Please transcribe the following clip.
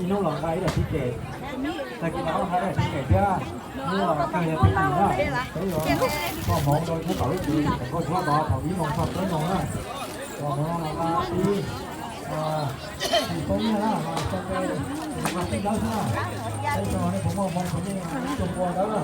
Ib hnub los nqa ib daim tib kem, tag kis los nqa ib daim tib kem thiab. Hnub los kawg yog tib kem na, peb yuav kho hmoov rau nyob tom lub tsev, kom koj tsuav tod thaum ib moos txog peb moos na. Kho hmoov los nqa tib, tsis poob nyiaj na, mas txog nqe nqa tib dawb xwb na. Peb xyoo nej puas muaj hmoov puas yeej ib tug npua dawb na.